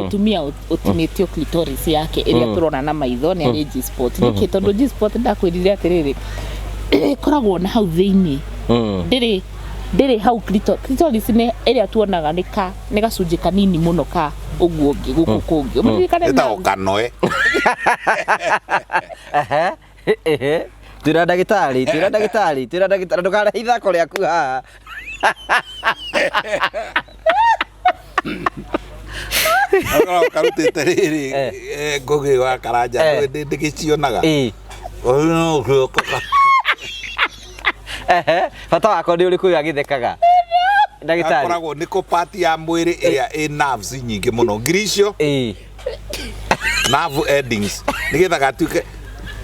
Mũtumia ũtinĩtio clitoris yake ĩrĩa tũrona na maitho nĩ arĩ G-spot. Nĩkĩ? Tondũ G-spot ndakwĩrire atĩrĩrĩ, ĩkoragwo na hau thĩinĩ, ndĩrĩ hau clitoris nĩ ĩrĩa tuonaga nĩ ka nĩ gacunjĩ kanini mũno ka ũguo ũngĩ gũkũ kũngĩ ũmũririkane. Ĩtagwo kanoe. Ehe, ehe. Twĩra ndagĩtarĩ, twĩra ndagĩtarĩ, twĩra ndagĩtarĩ, ndũkarehe ithako rĩaku haha. Gakoragwo karutĩte rĩrĩ. Ngũgĩ wa Karanja. Ndĩgĩcionaga. Ehe, bata wakwa nĩ ũrĩkũ ũyũ agĩthekaga ndagĩtarĩ? Gakoragwo nĩko part ya mwĩrĩ ĩrĩa ĩ nerves nyingĩ mũno, ngiri icio nerve endings, nĩgetha gatuĩke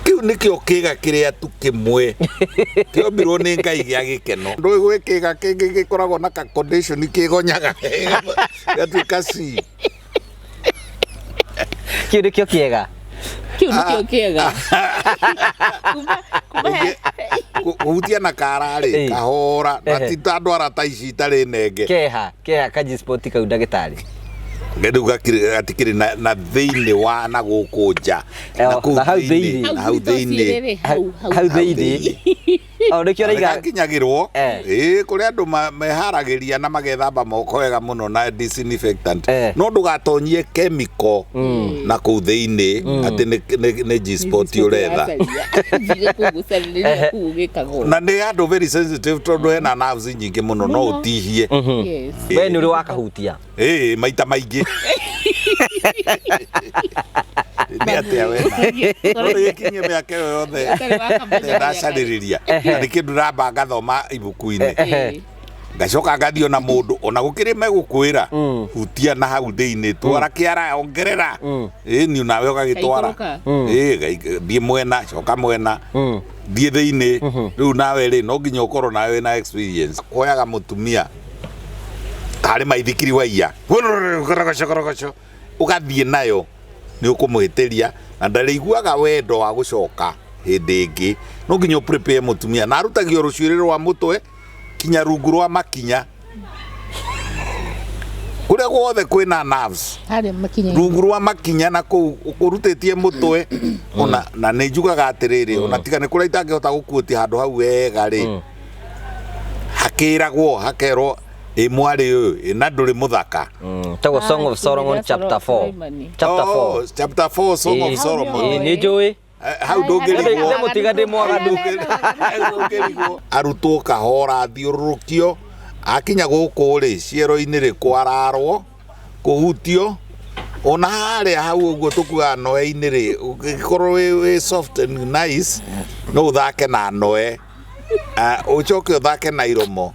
kĩu nĩkĩo kĩga kĩrĩa tu kĩmwe kĩombirwo nĩ Ngai gĩa gĩkeno. Ndũĩ gwĩ kĩga kĩngĩ gĩkoragwo na ka condition kĩgonyaga gatuĩka C. Kĩu nĩkĩo kĩega. Kĩu nĩkĩo kĩega. Kuma Kũhutia na kara rĩ, kahora na ti ta ndwara ta ici itarĩ nenge. Keha keha ka G-spot kau, ndagĩtarĩ? Rĩu gatikĩrĩ na thĩinĩ wa na gũkũ nja na kũu na hau thĩinĩ. Thĩinĩ. Na hau thĩinĩ. Rĩ, hau hau. Hau thĩinĩ o nĩkĩo ũraiga. Gakinyagĩrwo ĩĩ kũrĩ andũ meharagĩria na magethamba moko wega mũno na disinfectant, no ndũgatonyie chemical na kũu thĩinĩ atĩ nĩ G-spot ũretha. Kũgucanĩria kũu gĩkagwo. Na nĩ andũ very sensitive tondũ hena nerves nyingĩ mũno, no ũtihie. We nĩ ũrĩ wakahutia? Ĩĩ, maita maingĩ. Nĩ atĩa we gĩkinyie mĩaka ĩyo yothe ndacarĩrĩria na nĩ kĩndũ ndamba ngathoma ibuku-inĩ, ngacoka ngathiĩ ona mũndũ ona gũkĩrĩ megũkwĩra hutia na hau thĩinĩ, twara kĩara, ongerera, ĩni nawe ũgagĩtwara. Gaikũrũka. Ĩĩ, thiĩ mwena, coka mwena, thiĩ thĩinĩ. Rĩu nawe rĩ, no nginya ũkorwo nawe wĩna experience kuoyaga mũtumia tarĩ maithikiri waiya korogoco korogoco ũgathiĩ nayo, nĩ ũkũmũhĩtĩria na ndarĩiguaga wendo wa gũcoka hĩndĩ ĩngĩ. No nginya ũ prepare mũtumia na arutagio rũcuĩrĩ rwa mũtwe kinya rungu rwa makinya kũrĩa guothe kwĩna nerves. Harĩa makinya. Rungu rwa makinya na kũu ũrutĩtie mũtwe ona na nĩ njugaga atĩrĩrĩ, ona tiga nĩ kũrĩa itangĩhota gũkuotia handũ hau wega rĩ, hakĩragwo hakerwo ĩ mwarĩ ũyũ ĩ na ndũrĩ mũthaka. Tagwo Song of Solomon chapter 4. Chapter 4. Oh, chapter 4, Song of Solomon. Ĩĩ, nĩ njũĩ. Hau ndũngĩrigwo. Nĩ mũtiga ndĩ mwaganu. Ndũngĩrigwo. Arutwo kahora, thiũrũrũkio, akinya gũkũ rĩ, ciero-inĩ rĩ, kwararwo, kũhutio ona harĩa hau ũguo tũkuaga noe-inĩ rĩ, ũngĩkorwo wĩ soft and nice, no ũthake na noe. Ah, ũcoke ũthake na iromo,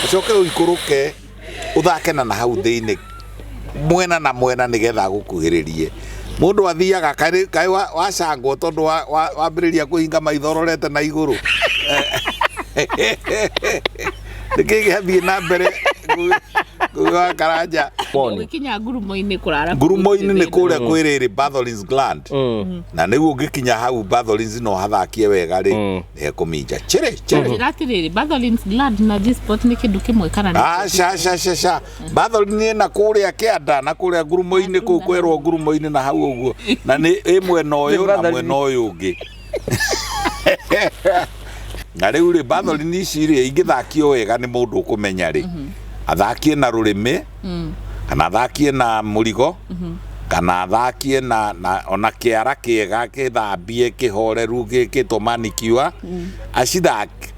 ũcoke ũikũrũke ũthake na hau thĩinĩ mwena na mwena nĩgetha agũkuhĩrĩrie. Mũndũ athiaga kaĩ wacangwo tondũ wambĩrĩria kũhinga maitho ũrorete na igũrũ. Nĩkĩ gĩathiĩ na mbere, Ngũgĩ wa Karanja? Moni. Ũgĩkinya ngurumo-inĩ kũrara. Ngurumo-inĩ nĩ kũrĩa kwĩ rĩrĩ Bartholin's gland, na nĩguo ũngĩkinya hau Bartholin's no hathakie wega rĩ, nĩ hekũminja chĩrĩ chĩrĩ. Njĩra atĩrĩrĩ, Bartholin's gland na G-spot nĩ kĩndũ kĩmwe kana nĩ? Aca, ca ca ca, Bartholin ĩna kũrĩa kĩanda na kũrĩa ngurumo-inĩ kũu kwerwo ngurumo-inĩ na hau ũguo, na nĩ ĩ mwena ũyũ na mwena ũyũ ũngĩ. Na rĩu rĩ, Bartholin ici rĩ, ingĩthakio wega nĩ mũndũ ũkũmenya rĩ, athakie na rũrĩmĩ kana athakie na mũrigo kana athakie na ona kĩara kĩega kĩthambie kĩhoreru gĩkĩtwo manicure,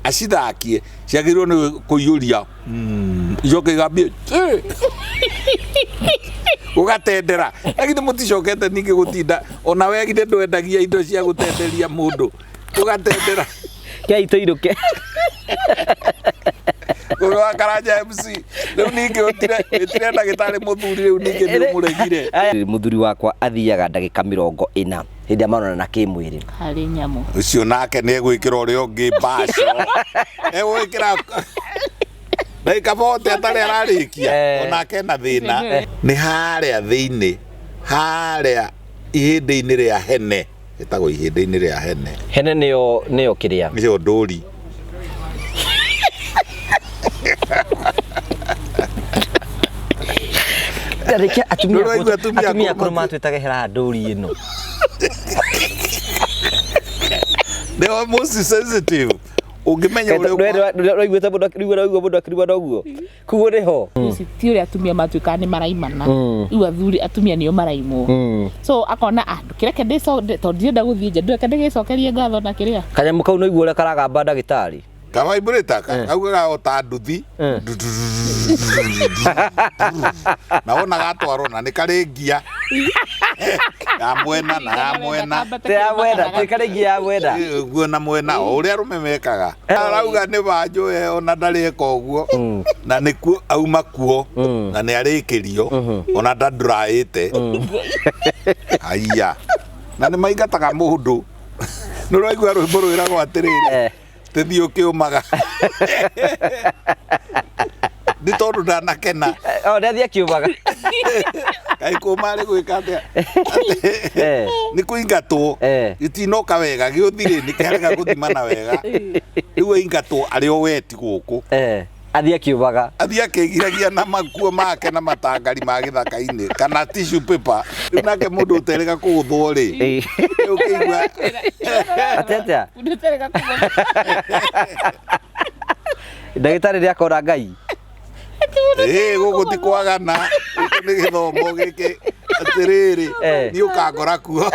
acithakie, ciagĩrĩirwo nĩ kũiyũria, icoke igambie ũgatendera. Na githĩ mũticokete ningĩ gũtinda ona we githĩ ndwendagia indo cia gũtenderia mũndũ ũgatendera? Kei tũirũke. Ngũgĩ wa Karanja MC, rĩu ningĩ ũtire wĩtire ndagĩtarĩ mũthuri, rĩu ningĩ nĩ ũmũregire. Mũthuri wakwa athiaga ndagĩka 40 hĩndĩ ĩrĩa maronana kĩmwĩrĩ. Harĩ nyamũ. Ũcio nake nĩ egwĩkĩra ũrĩa ũngĩ mbaco, egwĩkĩra ndagĩka bote atarĩ ararĩkia. Onake na thĩna nĩ harĩa thĩinĩ, harĩa ihĩndĩ-inĩ rĩa hene, ĩtagwo ihĩndĩ-inĩ rĩa hene. Hene nĩyo kĩrĩa? Nĩyo ndũri. Reke atumia Ndũraigua atumia atumia akũrũ akũrũ matwĩtage hera ndũri ĩno. They are most sensitive. Ũngĩmenya ũrĩa Ndũraiguĩte mũndũ akĩrigwo mũndũ akĩrigwo noguo. Koguo nĩho. Ici ti ũrĩa atumia matuĩkaga nĩ maraimana, rĩu athuri atumia nĩo maraimwo, so akona, ah, ndũkĩreke tondũ ndirenda gũthiĩ nja, ndũreke ndĩgĩcokerie ngatho na kĩrĩa. Kanyamũ kau no igua ũrĩa karagamba ndagĩtarĩ. Kavibrator kaugaga o ta nduthi na wona gatwarwo na nĩ karĩ ngia ya mwena na ya mwena. Te ya mwena, tuĩka rĩngĩ ya mwena. Guo na mwena o ũrĩa arũme mekaga, arauga nĩ banjũ ona ndarĩ eka ũguo na nĩkuo auma kuo na nĩ arĩkĩrio ona ndandũraĩte haiya na nĩ maingataga mũndũ. Nĩ ũraigua rwĩmbo rwĩragwo atĩrĩrĩ, tĩthiĩ ũkĩũmaga nĩ tondũ ndanakena. O nĩ athiĩ akiumaga. Kaĩ kũma arĩ gwĩka atĩa? Nĩ kũingatwo. Gĩtinoka wega gĩũthirĩ nĩ kĩarega gũthimana wega, rĩu aingatwo arĩ o weti gũkũ. Athiĩ akiumaga. Athiĩ akĩgiragia na makuo make na matangari ma gĩthaka-inĩ kana tissue paper. Rĩu nake mũndũ ũterĩga kũgũthwo rĩ, rĩu ũkĩigua Atĩ atĩa? Ndũterega kũgũthwo. Ndagĩtarĩ nĩ akona Ngai. Ĩĩ, gũkũ ti kwagana, gũkũ nĩ gĩthomo gĩkĩ atĩrĩrĩ. Niĩ ũkangora kuo.